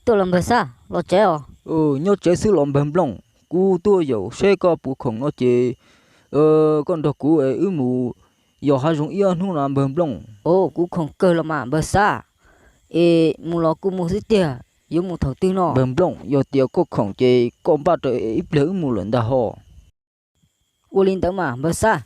Tuaj los npawg Xab, los tsev os. Nyob tsev xwb los npawg Nplooj, kuv tuaj yaum seb koj puas khoom no ces koj nrog kuv es wb mus yos hav zoov ib ob hnub no npawg Nplooj. Kuv khoom kawg los mas npawg Xab, es mus los kuj mus xwb tiag, yuav mus thaum twg no? Npawg Nplooj, yog tias koj khoom ces koj npaj raws ib pliag wb mus lawm ntag ho. Ua li ntawd mas npawg Xab.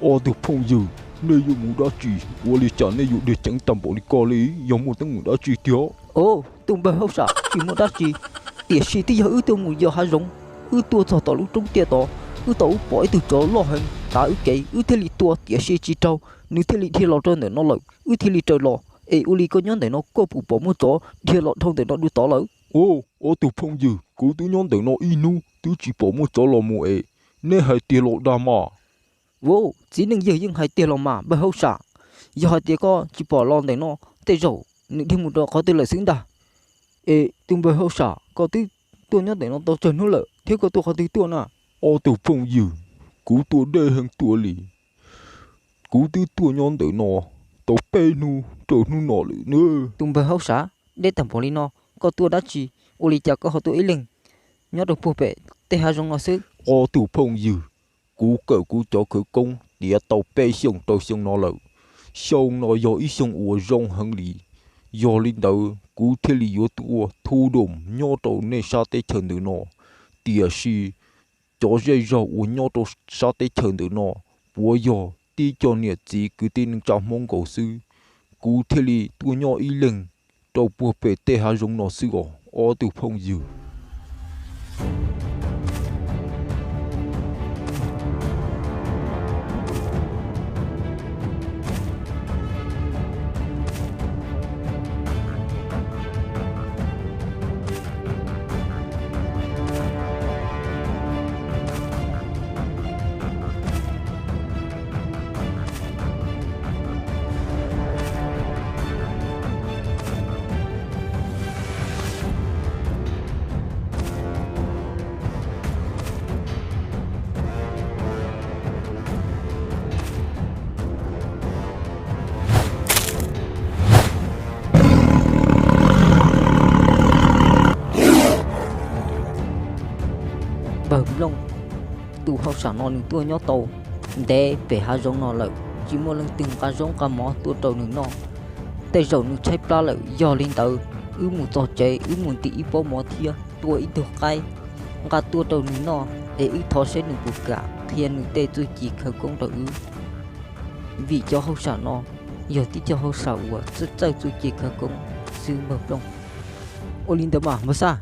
Ob tug phooj ywg, nej yuav mus dab tsi? Ua li cas nej yuav dhia ceev tag npaum li ko li? Yog muaj teeb meem dab tsi tiag? Tus npawg hauj sam, tsis muaj dab tsi, tiam sis twb yog wb tuaj mus yos hav zoov, wb tuaj txog tom lub roob tiaj tod, wb tau wb pom ib tug tsov loj heev tav wb kev, wb thiaj li tua tiam sis tsis raug, nws thiaj li dhia los rau ntawm no lawm, wb thiaj li raws los. Es ua li koj nyob ntawm no koj puas pom muaj tsov dhia los dhau ntawm no dua tod lawm? Au, ob tug phooj ywg, kuv twb nyob ntawm no ib hnub twb tsis pom muaj tsov los mus es, neb hais tiag los dag mas? Au, txiv neej yawg yeej hais tiag los mas npawg hauj sam, yog hais tias koj tsis pom los ntawm no, tej zaum nws dhia mus rau qhov twg lawm xwb ntag. Es tus npawg hauj sam, koj twb tuaj nyob ntawm no tau tsawg hnub lawm thiab koj tuaj qhov twg tuaj na? Ob tug phooj ywg, kuv tuaj deb heev tuaj li, kuv twb tuaj nyob ntawm no tau peb hnub rau hnub no lawm na. Tus npawg hauj sam, deb tag npaum li no, koj tuaj dab tsi? Ua li cas koj ho tuaj ib leeg nyob rau puag pem tej hav zoov no xwb? Ob tug phooj ywg, kuv kawm kuv cov khawv koob tiav tau peb xyoos rau xyoo no lawm. Xyoo no yog ib xyoo uas zoo heev li, yog li ntawd kuv thiaj li yuav tuaj thu doom nyob rau nej sab teb chaws ntawm no. Tiam sis cov zej zog uas nyob rau sab teb chaws ntawm no puav yog tib co niam txiv kwv tij neej tsa Hmoob nkaus xwb, kuv thiaj li tuaj nyob ib leeg rau puag pem tej hav zoov no xwb os ob tug phooj ywg. Npawg Nplooj, tus hauj sam no nws tuaj nyob tau ntev pem hav zoov no lawm, tsis muaj leej twg nqa zaub nqa mov tuaj rau nws noj. Tej zaum nws tshaib plab lawm, yog li ntawd wb mus txog tsev wb mus ntim ib pob mov thiab tua ib tug qaib nqa tuaj rau nws noj es wb thov seb nws puas kam qhia nws tej txuj ci khawv koob rau wb. Vim cov hauj sam no yog tib co hauj sam uas txawj txawj txuj ci khawv koob xwb npawg Nplooj. Ua li ntawd mas npawg Xaj,